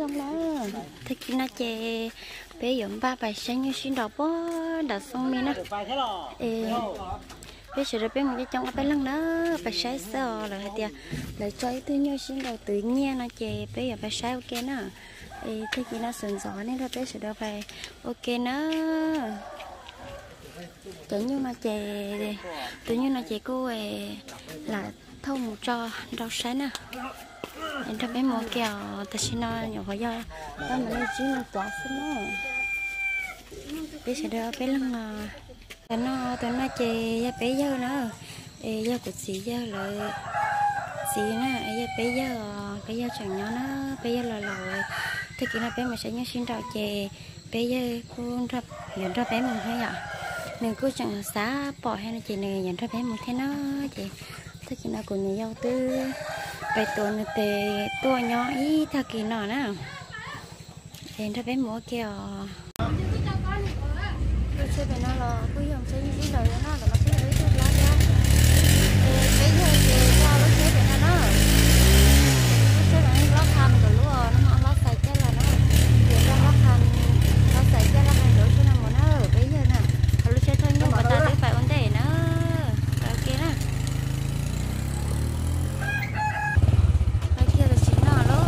Tag kis no ces peb yuav npaj pais saib nyuj sib nraus puag nram Xoo Mis na. Es peb sawv daws peb mus coob coob ob peb leeg na, pais saib xwb os. Lawv hais tias lawv tso ib tug nyuj sib nraus twv nyiaj no ces peb yuav pais saib ua ke na. Es tag kis no sawv ntxov nej nrog peb sawv daws pais ua ke na. Cov nyuj no ces, tus nyuj no ces kuj lam thauj mus tso nrau saib na. Es nrog peb mus ua ke os, tam sim no nyuam qhuav yog tab mas nej tsib mus cav xwb na. Peb sawv daws peb leeg os. Tus no, tus no ces yog peb yawg na, es yog kuv txiv yawg lawv txiv na, es yog peb yawg os, peb yawg tseem nyob na, peb yawg los laus. Tag kis no peb mus saib nyuj sib nraus ces peb yawg kuj yuav nrog peb mus thiab yom. Nws kuj tseem xav pom thiab no ces nws yuav nrog peb mus thiab na. Ces tag kis no kuv niam yau twb pais tuav nws tes tuaj nyob ib tag kis no na. Es nrog peb mus ua ke os. Lub tsheb pem no los kuj yog tsheb ib los yog no, tam no kuj yog ib tug hlob thiab. Es peb yawg ces yog lub tsheb pem no na. Lub tsheb pem no hlob qha mus rau lub no, hlob xais caij los na. Ces yog hlob qha, hlob xais caij los hais rau lub tsheb no mus na, peb yawg na. Lub tsheb thauj nyuj pas tas twb pais ua ntej na. Pais ua ke na. Pais kiag tam sim no lauj.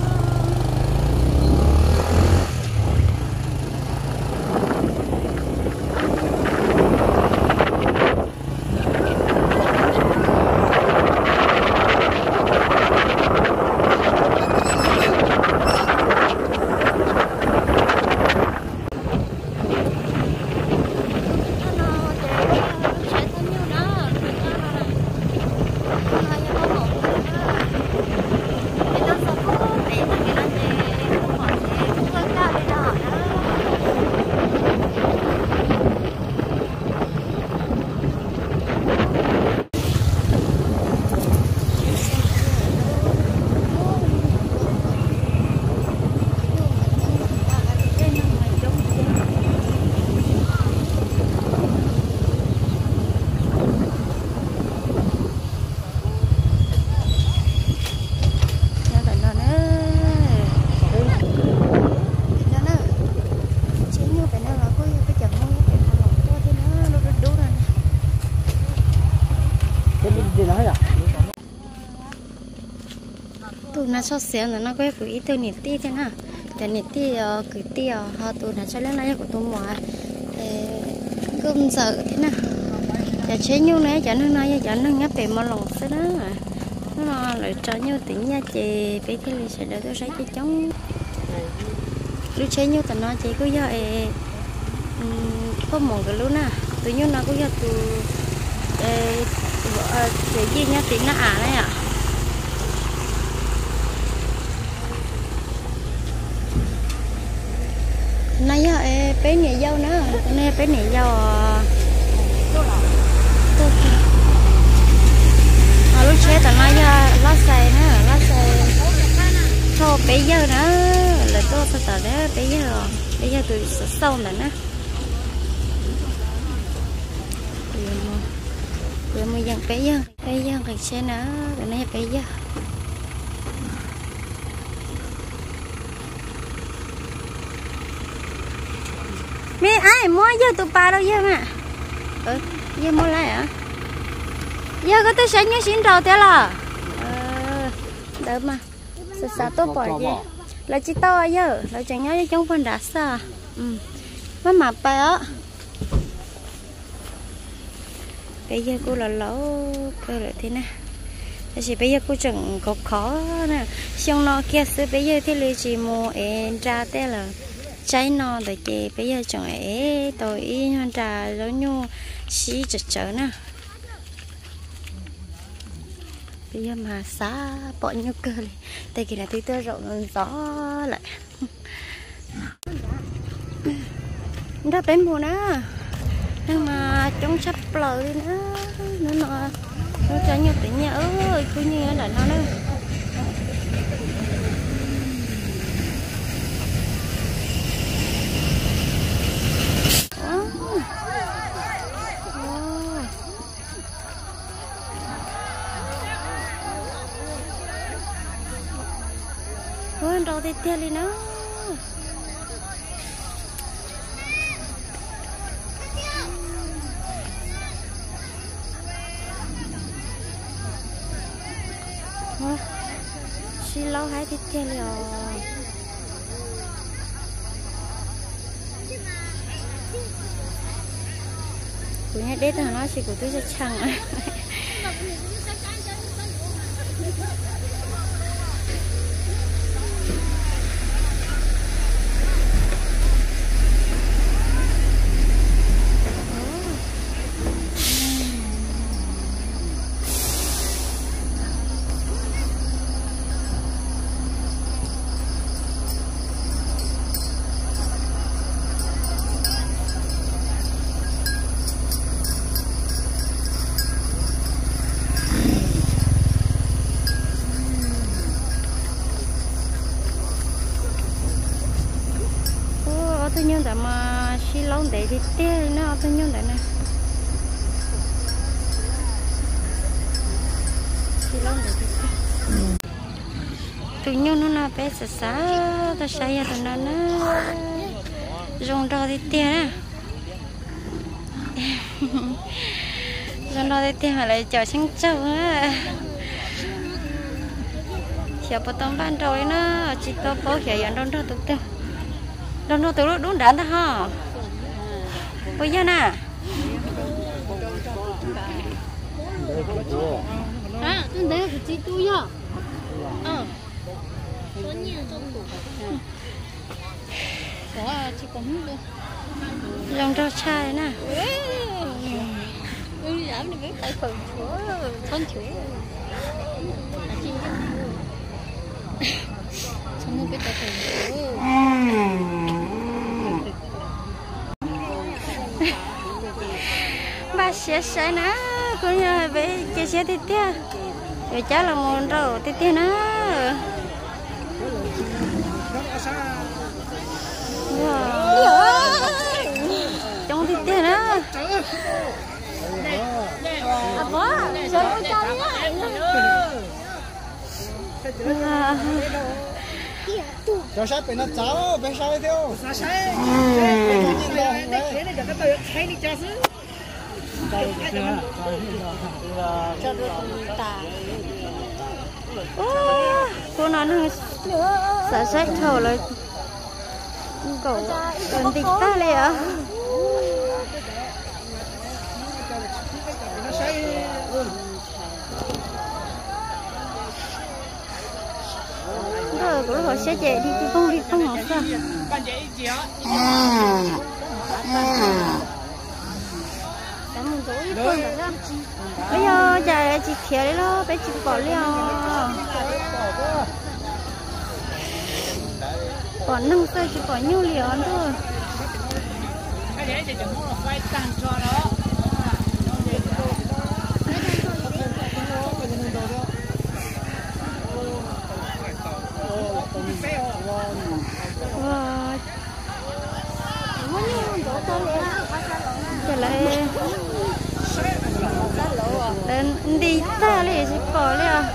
Nyob ntawm no na. Pem no na, tsheb nyuj pem no los kuj yog peb cov Hmoob pem no los tuaj thiab na, lub dub dub no na. Tus hnav tsho xiav ntawm no kuj yog kuv ib tug niam tij thiab na. Cov niam tij os, kwv tij os, ho tus hnav tsho liab no yog kuv tus muam Nkauj Ntxawm thiab na. Cov tsheb nyuj no, cov neeg no yog cov neeg nyob pem Mos Loos xwb na. Hnub no lawv tso nyuj twv nyiaj ces peb thiaj li sawv daws tuaj saib coob coob. Lub tsheb nyuj tom no ces kuj yog es poj Moos nkawd lub na. Tus nyuj no kuj yog tus txiv yij nyob tim Naj Am na yom. No yog peb niam yau na, tus no yog peb niam yau. Ho lub tsheb tom no yog Laj Xais na, Laj Xais thauj peb yawg na, lawv tuaj txog tom peb yawg, peb yawg tus xauj xauj ntawd na. Kuv yuav mus yeem peb yawg, peb yawg nqis tsheb na, tus no yog peb yawg. Me aib, muab yawg tus pas rau yawg mas. Yawg muab lawm. Yawg, koj twb saib nyuj sib nraus thiab los? Ntawd mas, xav xav tuaj pom ces lawv tsis tau yawg, lawv tseem nyob coob puag nrad xwb. Maj mam pais os. Peb yawg kuj los laus kawg lawm thiab na, tab sis peb yawg kuj tseem khov khov na. Xyoo no kiag xwb peb yawg thiaj li tsis mus ev nra tej lawm. Tsaib no ntawd ces peb yawg tseem ev tau ib nyuag nra zaub nyuj sib tsawv tsawv na. Peb yawg mas xav pom nyuj kawg li, tag kis no twb tuaj zaum ntxov lawm. Nrog peb mus na, neeg mas coob tshaj plaws li na. Hnub no hnub tso nyuj twv nyiaj, ib khub nyuj nyob nram no na. Ua nrau tiag tiag li na. Sib laub haib tiag tiag li os. Kuv nyob deb tag no tab sis kuv twb tshee tshee. Ua, ob tug nyuj ntawd mas sib laub ntev tiag tiag li na, ob tug nyuj ntawd na. Sib laub ntev tiag tiag. Tus nyuj hnub no peb xav xav tau saib yog tus no na. Zoo nraug tiag tiag na. Zoo nraug tiag tiag mas lawv cov tsheej tsaug na. Xyov puas tau npaj nrau li na, tsis tau paub xyov yuav nrau nrog tus twg. Nrau nrog tus lub dub nrad ntag ho. Puas yog na? Tus ntawd kuv txiv tub yog. Zoo nraug tshaj na. Npaj siab saib na, kuv yog peb cia siab tiag tiag, yuav cab los mus nrau tiag tiag na. Coob tiag tiag na. Cov saib pem no txav, peb saib thiab. Ua, kuv no neeg xav saib dhau lawm, nkaum nti tag li os. Ntuj, kuv lub hauv siab ces dig dig poog dig poog xwb. Peb yog cas tsis khiav li los peb tsis pom li os. Pom neeg xwb tsis pom nyuj li os ntuj. Ua, ces lawv, lawv nti tag li tsis pom li os.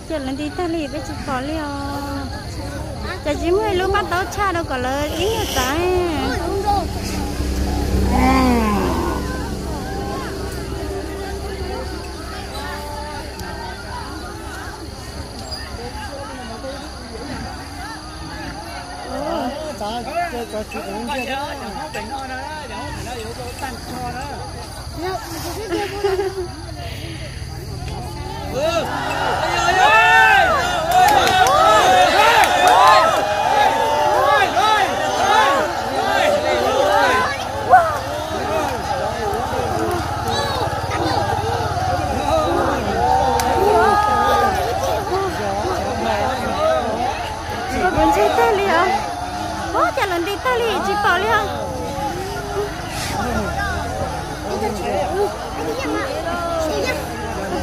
Ces lawv nti tag li peb tsis pom li os. Ces tsis muaj ib lub paj taub tshaj rau kom lawv ib nyuag txav. Kuv ntshai tag li os. Ua cas lawv nti tag li tsis pom li os.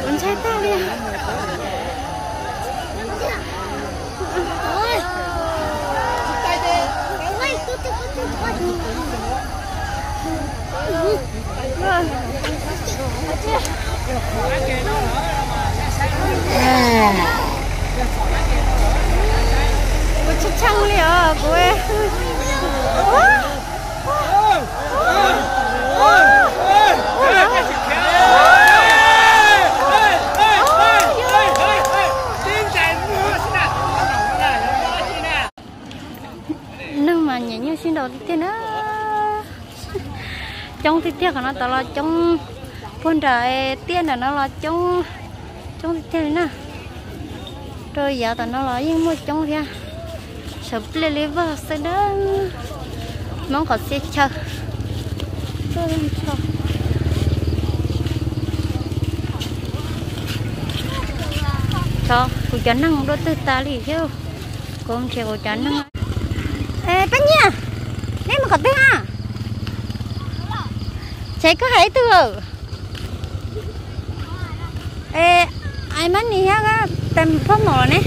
Kuv ntshai tag li. Kuv tsis tsheej li os kuv. Nyuj sib nraus tiag tiag na. Coob tiag tiag, qhov no tod los coob, puag nram tiaj nram no los coob, coob tiag tiag li na. Rau yav tom no los yeej muaj coob thiab, sawv pliaj li vog xwb na. Hmoob qhov txhia chaw. Kuv cov neeg dua twg tas li thiab, kuv nrhiav kuv cov neeg. Paj Nyiaj, neb mus qhov twg a? Ces koj hais ib tug. Ai mab nis thiab tes phoj maum los ne.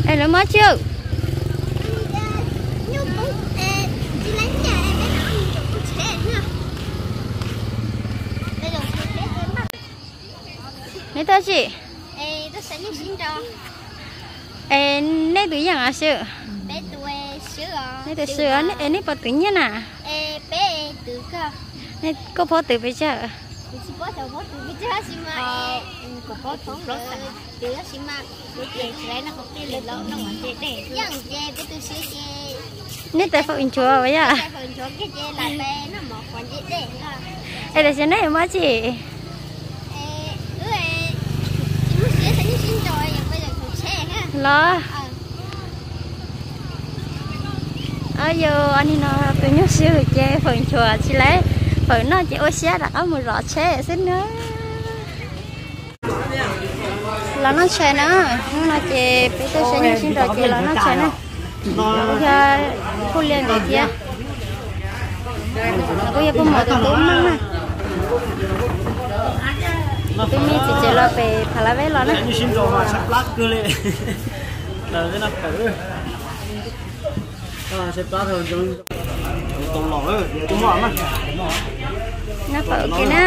Es lawv muab tsi. Neb tuaj tsi? Es nej tus yeej av swb? Nej tus swb, es nej puas twv nyiaj na? Koj phob twv pes tsawg? Nej tais faum nchuav as yog? Es tam sim no nej yuav mus tsi? Los, yog nim no tus nyuj sib hwm ces faum nchuav tsis lawv, faum noj ces ua siab rov qab mus zov tsheb xwb na. Los noj tshais na, hnub no ces peb tuaj saib nyuj sib nraus ces los noj tshais na. Kuj yog Phuj Liaj nkawd thiab, los kuj yog Phuj Maum tus tub Meej na. Tub Meej txiv tsev los pem Phav Lab Veb los na. Noj pam ua ke na,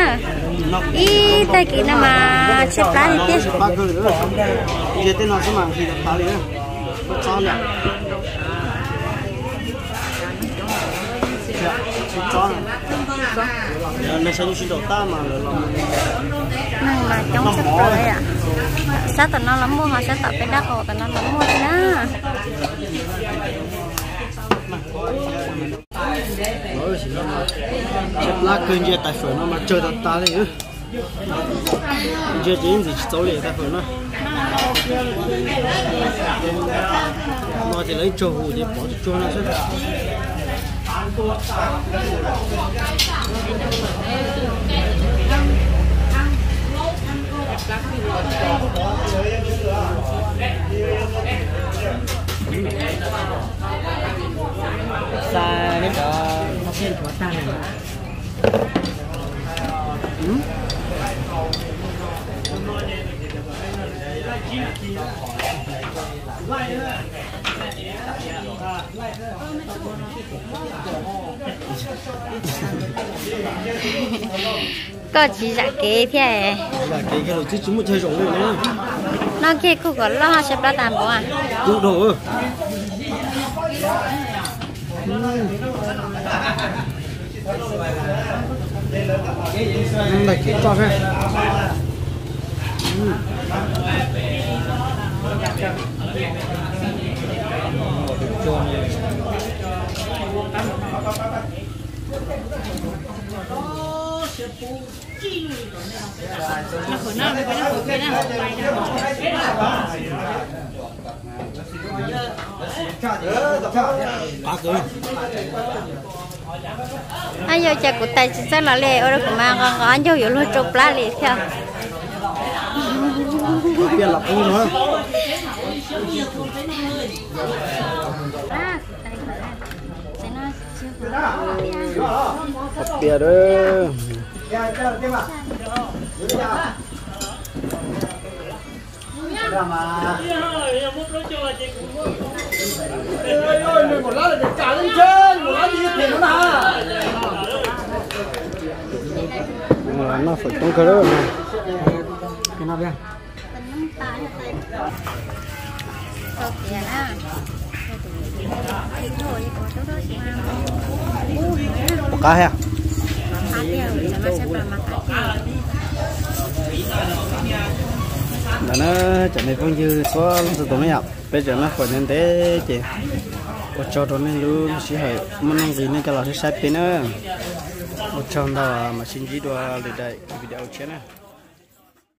ib tag kis no mas tshaib plab tiag tiag. Neeg mas coob tshaj plaws li. Sab tom no los muaj, ho sab tom peb dab qau tom no los muaj li na. Tshaib plab kawg, ntsia tais fawm no mas tsawg tas tas li. Ntsia ces yeej ntxim tsis txaus li tais fawm no. No ces lawv ib tsaug hu ces pov tsuag tsuag no xwb. Xa neb cov no xwb nchuav tag li. Koj tsis zam kev thiab. Zam kev kiag los twb tsis muaj chaw zaum li na. Noj kiag kuj kom loj, tshaib plab tas npaum. Kub dhau. Ntag, kev toj thiab. Qab kawg. Ab, yog cas kuv tais tsis txawj los li, ua rau kuv mas nqos nqos ncaug yuav luag tsau plab li thiab. Piaj los qub no. Piaj. Noj fawm coob kawg lawm. Puas qab thiab? Ntawd na, cov me phooj ywg txhua leej txhua tus na yom, peb tseem noj fawm ntev ntev ces ua tsaug rau nej lub sij hawm muaj nuj nqis nej coj los saib peb na. Ua tsaug ntau, mam sib ntsib dua lwm daim video tshiab na.